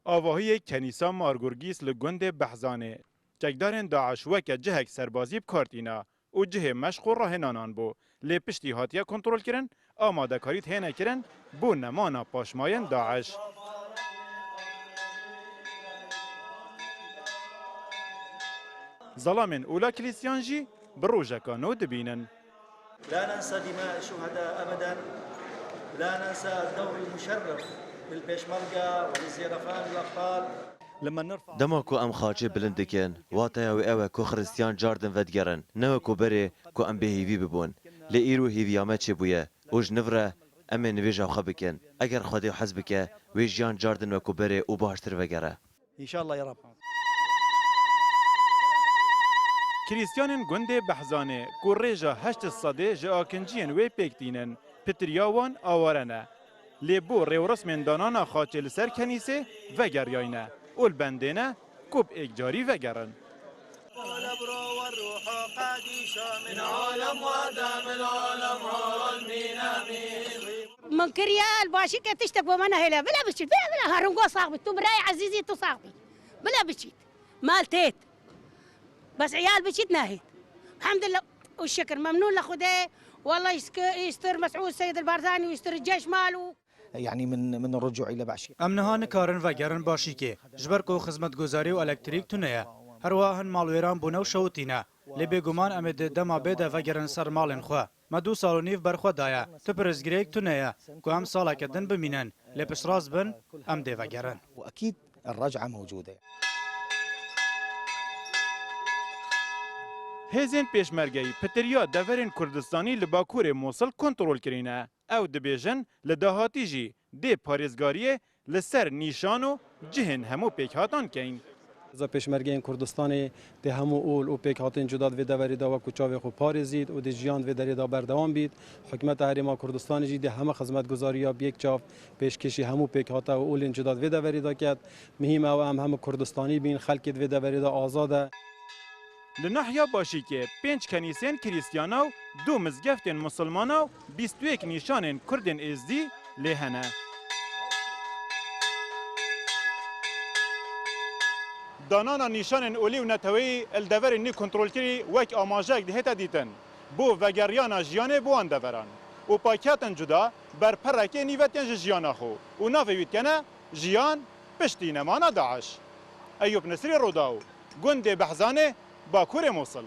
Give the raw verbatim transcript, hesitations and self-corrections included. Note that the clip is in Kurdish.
Avahiyê Kenîsa Margurgîs li gundê Behzanê. Çekdarên DAIŞ weke cihek serbazî bi kar tîne û cihê meşq û rahênanan bû. Lê piştî hatiye kontrolkirin, amadekarî têne kirin bo nemana paşmayên DAIŞ. Zelamên Ula Kilîsyan jî bi rojeka nû dibînin. لا ننسى دماء الشهداء أبدا. لا ننسى الدور المشرف للبيشمركة وللزيرفان والأبطال. Dema ku em xaçê bilind dikin, wateya wê ew e ku xiristiyan cardin vedigerin, ne wek ku berê ku em bêhîvî bibûn. Lê îro hîviya me çêbûye û ji niv re em ê nivêja xwe bikin. Eger Xwedê hez bike, wê jiyan cardin wek ku berê û baştir vegere. İnşallah ya Rab. Krîstiyanên gundê Behzanê ku rêja heşt sedê ji akinciyên wê pêk tînin, pitiriya wan aware ne. Lê bo rêwresmên danana xaçê li ser kenîsê vegeriyayne û li bendê ne ku bi êkcarî vegerin. Min kiriye el başî ke tiştek bo me nehêle. Bila biçît, bila, bila, herungo sax bî. Tu birayê ezîzî tu sax bî. Bila biçît. Mal têt. Bes iyal biçît nehêt. Elhamdülillah û şikir. Memnûn li Xwedê. Wallah îstir Mesûd Seyid el Barzanî û îstir ceş mal û. يعني من من الرجوع إلى بعشير. Em niha nikarin vegerin Başîkê, ji ber ku xizmetguzarî û elektrîk tune ye. Her wiha hin malwêran bûne û şewitîne. Lê bêguman em ê di dema bê de vegerin ser malên xwe. Me du sal û nîv ber xwe daye. Tu pirsgirêk tune ye ku em saleke din bimînin. Lê piştrast bin, em dê vegerin. وأكيد الرجعة موجودة. Hêzên pêşmergeyî pitiriya deverên Kurdistanî li Bakurê Mosil kontrol kirîne. Ew dibêjin, li dahatî jî dê parêzgariyê li ser nîşan û cihên hemû pêkhatan keyn. Za pêşmergeyên Kurdistanê dê hemû ol û pêkhatên cuda di vê deverê de wekû çavê xwe parêzît û dê jiyan di vê derê de berdewam bît. Hikûmeta Herêma Kurdistanê jî dê hemû xizmetguzariya bi yek çav pêşkêşî hemû pêkhate û olên cuda di vê deverê de ket. Muhîm ew e em hemû Kurdistanî bîn, xelkê di vê deverê de azad e. Li nahiya Başîkê pênc kenîsên Krîstiyana û du mizgeftên Musulmana û bîst û yek nîşanên Kurdên Êzdî lê hene. Danana nîşanên olî û neteweyî li deverên nî kontrolkirî wek amajeyek dihête dîtin bo vegeriyana jiyanê bi wan deveran û payketin cuda berperekê nîve tên ji jiyana xwe û navê wî dikene jiyan piştî nemana DAIŞ. Eyûp Nesrî, Rûdaw, gundê Behzanê, Bakurê Mosil.